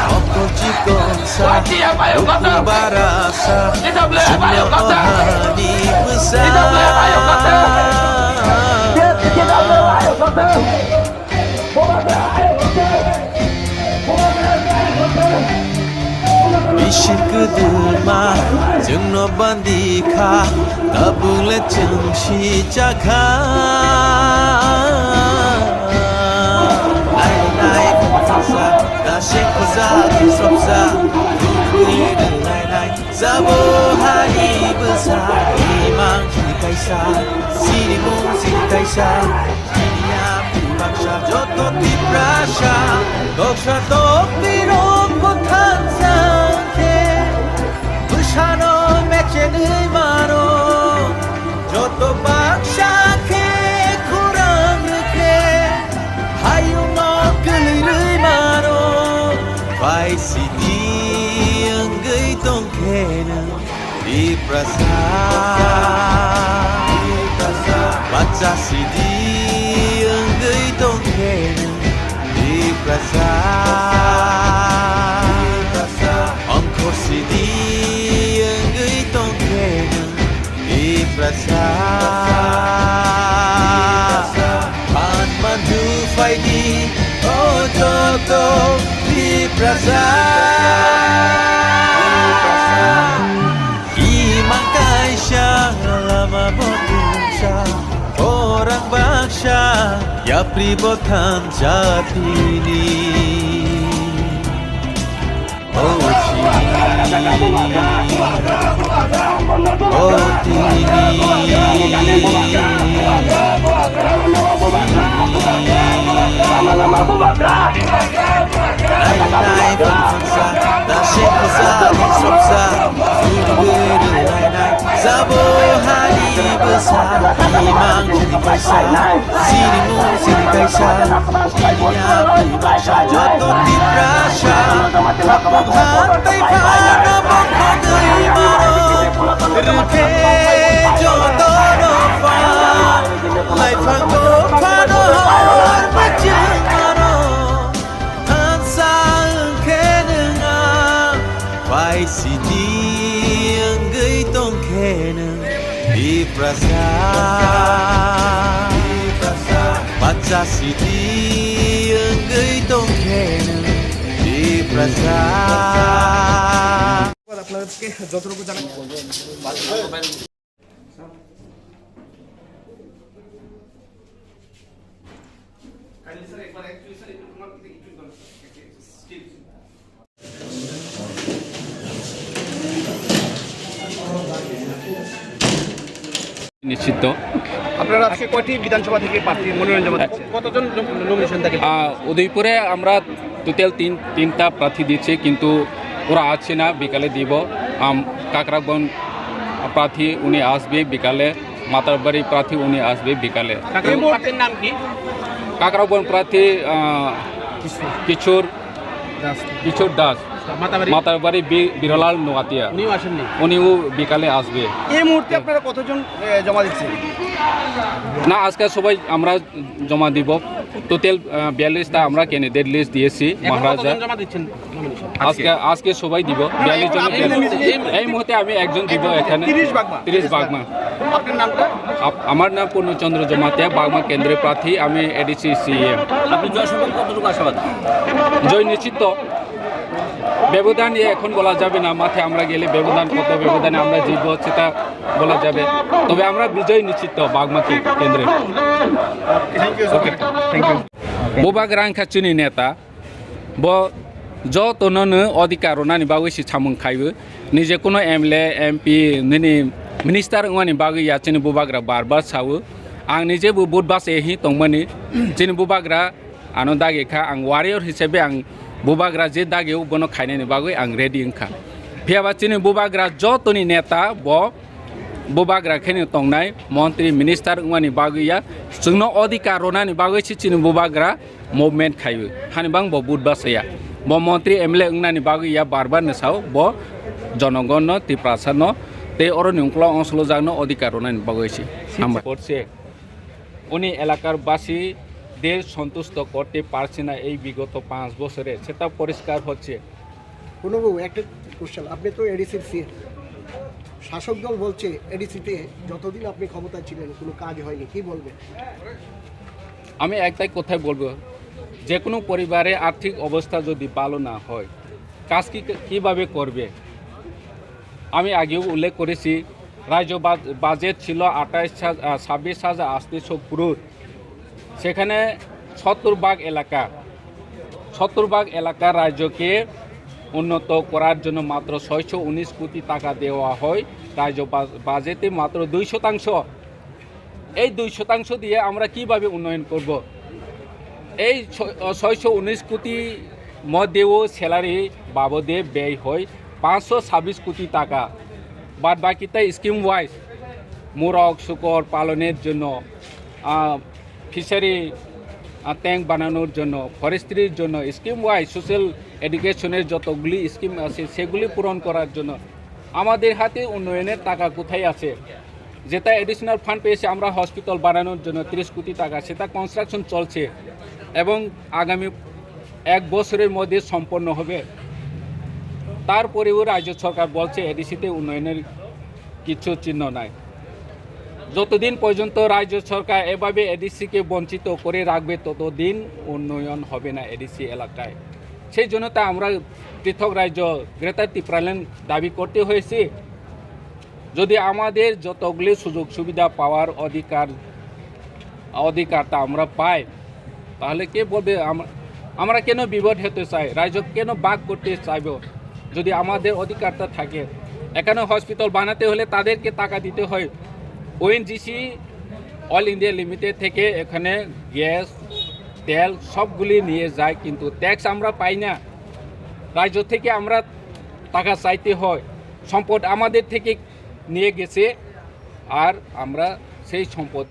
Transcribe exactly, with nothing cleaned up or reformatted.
Okol chikon sa, ukung bara sa, sumya ohani bwsa. Bising kwdwma chwngno bandi kha, tabuk le chwng si cha kha. Nai nai bwsa, da se kwsa, sopsa, nai nai. Sabo hari bwsa, imang sini kaisa, sini mung sini kaisa, sini api baksa joto Tiprasa, doksa dokti rok bwthan sangkhe, bwsano mechenwi mano, joto baksa khe khurang rwkhe, hayungo kwlwi rwi mano, pai sidi wngwi tong. Khe nwng Tiprasa, Tiprasa, bacha sidi wngwi tong khe nwng Tiprasa, Tiprasa, ongkhor sidi wngwi tong khe nwng Tiprasa, Tiprasa, phan mandu phaidi, o joto Tiprasa. Imang kaisa, lama bo tungsa, orang baksa, yapri bo thamsa tini. O tini, o tini. Nai nai bwsa, da se bwsa, sopsa, guru guru nai nai. Sabo hari bwsa, imang sini kaisa, sini mung sini kaisa, sini api baksa joto Tiprasa. Bukhang tai phano bokho dui maro, rwkhe joto no pha, lai phango phano hor bachung maro. Thansa wngkhe nwng ang, pai sidi wngwi tongkhe nwng Tiprasa. Bacha sidi wngwi tongkhe nwng Tiprasa. আপনাদেরকে যতটুকু জানাই। নিশ্চিত। আপনারা আজকে কয়টি বিধানসভা থেকে প্রার্থী মনোনয়ন জমা দিচ্ছেন? কতজন নমিনেশন দাখিল? আহ, উদয়পুরে আমরা টোটাল তিন, তিনটা প্রার্থী দিচ্ছি, কিন্তু ওরা আসছে না, বিকালে দিব। আম, কাকরাবন প্রার্থী উনি আসবে বিকালে, মাতারবাড়ি প্রার্থী উনি আসবে বিকালে। কাকরাবন প্রার্থীর নাম কি? কাকরাবন প্রার্থী, আহ, কিশোর। কিশোর দাস। কিশোর দাস। মাতাবাড়ি? মাতাবাড়ি বি-, বিরলাল নোয়াতিয়া। উনিও আসেননি? উনিও বিকালে আসবে। এই মুহূর্তে আপনারা কতজন, এ, জমা দিচ্ছেন? না, আজকে সবাই আমরা জমা দিব। টোটাল, আহ, বিয়াল্লিশটা আমরা ক্যান্ডিডেট লিস্ট দিয়েছি, এখন মহারাজা। কতজন জমা দিচ্ছেন নমিনেশন? আজকে, আজকে সবাই দিব, বিয়াল্লিশ জন। আপনি, আপনি, এই মুহূর্তে আমি একজন দিব এখানে। তিরিশ বাগমা। তিরিশ বাগমা। আপনার নামটা? আপ-, আমার নাম পূর্ণচন্দ্র জমাতিয়া, বাগমা কেন্দ্রীয় প্রার্থী, আমি এডিসি সিইএম। আপনি জয় সম্পর্কে কতটুকু আশাবাদী? জয় নিশ্চিত। ব্যবধান এখন বলা যাবে না, মাঠে আমরা গেলে ব্যবধান, কত ব্যবধানে আমরা জিতবো সেটা বলা যাবে, তবে আমরা বিজয় নিশ্চিত বাগমা কে-, কেন্দ্রে। Thank you, sir. Okay, thank you. Bubagra wngkha chini neta, bo jotono no odhikar rwnani bagwi se samung khaiwi, nije kuno M L A, M P, nini minister wngmani bagwi ya chini bubagra bar bar sawo. Ang nije bo vote bachai hi tongmani, chini bubagra ano dagi kha, ang warrior hisabe ang bubagra je dagi o bono khainani bagwi ang ready wngkha. Phiyaba chini bubagra jotoni neta bo bubagra kheno tongnai, montri minister wngmani bagwi ya, chwngno odhikar rwnani bagwi se chini bubagra movement khaiwi, hani bang bo vote bachaya. Bo montri M L A wngnani bagwi ya bar bar no sao, bo jonogonno, Tiprasano Tei oroni ungkula ongsolojak no odhikar rwnani bagwi se. Hambai. করছে। উনি এলাকার বাসীদের সন্তুষ্ট করতে পারছে না এই বিগত পাঁচ বছরে, সেটা পরিষ্কার হচ্ছে। পূর্ণবাবু, একটা কোশ্চেন, আপনি তো এডিসির সিএম, শাসক দল বলছে এডিসিতে যতদিন আপনি ক্ষমতায় ছিলেন কোনো কাজ হয়নি, কি বলবেন? আমি একটাই কথাই বলবো, যে কোনো পরিবারে আর্থিক অবস্থা যদি ভালো না হয়, কাজ কি, কিভাবে করবে? আমি আগেও উল্লেখ করেছি, রাজ্য বাজ-, বাজেট ছিল আঠাইশ হাজার, আহ, ছাব্বিশ হাজার আটত্রিশশো করোড়। সেখানে সত্তর ভাগ এলাকা, সত্তর ভাগ এলাকা রাজ্যকে উন্নত করার জন্য মাত্র ছয়শো উনিশ কোটি টাকা দেওয়া হয়। রাজ্য বাজ-, বাজেটে মাত্র দুই শতাংশ। এই দুই শতাংশ দিয়ে আমরা কিভাবে উন্নয়ন করব? এই ছ-, ছয়শো উনিশ কোটি মধ্যেও স্যালারি বাবদে ব্যয় হয় পাঁচশো ছাব্বিশ কোটি টাকা। বাদ বাকিটা স্কিম ওয়াইজ, মোরগ, শুকর পালনের জন্য, আহ, ফিশারি, আহ, ট্যাঙ্ক বানানোর জন্য, ফরেস্ট্রির জন্য স্কিম ওয়াইজ সোশ্যাল এডুকেশনের যতগুলি স্কিম আছে, সেগুলি পূরণ করার জন্য আমাদের হাতে উন্নয়নের টাকা কোথায় আছে? যেটা অ্যাডিশনাল ফান্ড পেয়েছে আমরা হসপিটাল বানানোর জন্য ত্রিশ কোটি টাকা, সেটা কনস্ট্রাকশন চলছে এবং আগামী এক বছরের মধ্যে সম্পন্ন হবে। তারপরেও রাজ্য সরকার বলছে এডিসিতে উন্নয়নের কিছু চিহ্ন নাই। যতদিন পর্যন্ত রাজ্য সরকার এভাবে এডিসিকে বঞ্চিত করে রাখবে, ততদিন উন্নয়ন হবে না এডিসি এলাকায়। সেই জন্য তা আমরা পৃথক রাজ্য, গ্রেটার ত্রিপুরাল্যান্ড দাবি করতে হয়েছে। যদি আমাদের যতগুলি সুযোগ সুবিধা পাওয়ার অধিকার, অধিকারটা আমরা পাই, তাহলে কে বলবে আম-, আমরা কেন বিভেদ হতে চাই, রাজ্য কেন ভাগ করতে চাইব? যদি আমাদের অধিকারটা থাকে, এখানে হসপিটাল বানাতে হলে তাদেরকে টাকা দিতে হয়। ওএনজিসি অল ইন্ডিয়া লিমিটেড থেকে এখানে গ্যাস, তেল সবগুলি নিয়ে যায়, কিন্তু ট্যাক্স আমরা পাই না। রাজ্য থেকে আমরা টাকা চাইতে হয়, সম্পদ আমাদের থেকে নিয়ে গেছে, আর আমরা সেই সম্পদ